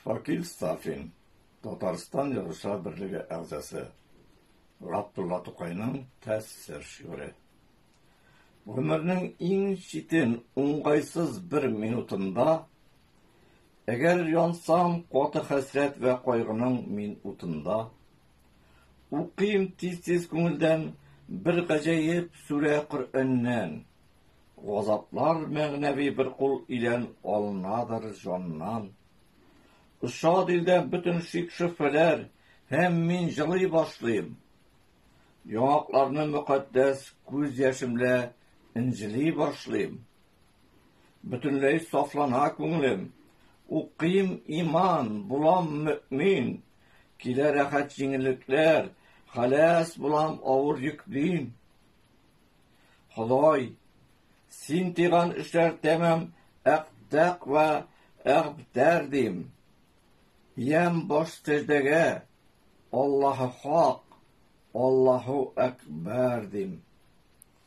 Факил Сафин, Татарстан Язучылар берлеге әгъзасы. Габдулла Тукайның тәэсир шигыре. Гомернең иң читен, уңгайсыз бер минутында, әгәр янсам каты хәсрәт вә кайгының мин утында, укыйм тиз-тиз күңелдән бер гаҗәеп сүрә Коръәннән. Газаплар мәгънәви бер кул илән алынадыр җаннан. Оча дилдә бөтен шик-шөбһәләр, һәм мин җылый башлыйм. Яңакларны мөкатдәс күз яшемлә энҗели башлыйм. Бөтенләй сафлана күңелем. Укыйм иман, булам мөэмин. Килә рәхәт җиңеллекләр, хәләс булам авыр йөкдин. Ходай, син тыйган эшләр тәмам әктәк вә әгъбтәр дим. Иям баш сәҗдәгә, Аллаһы хак, Аллаһу әкбәр дим.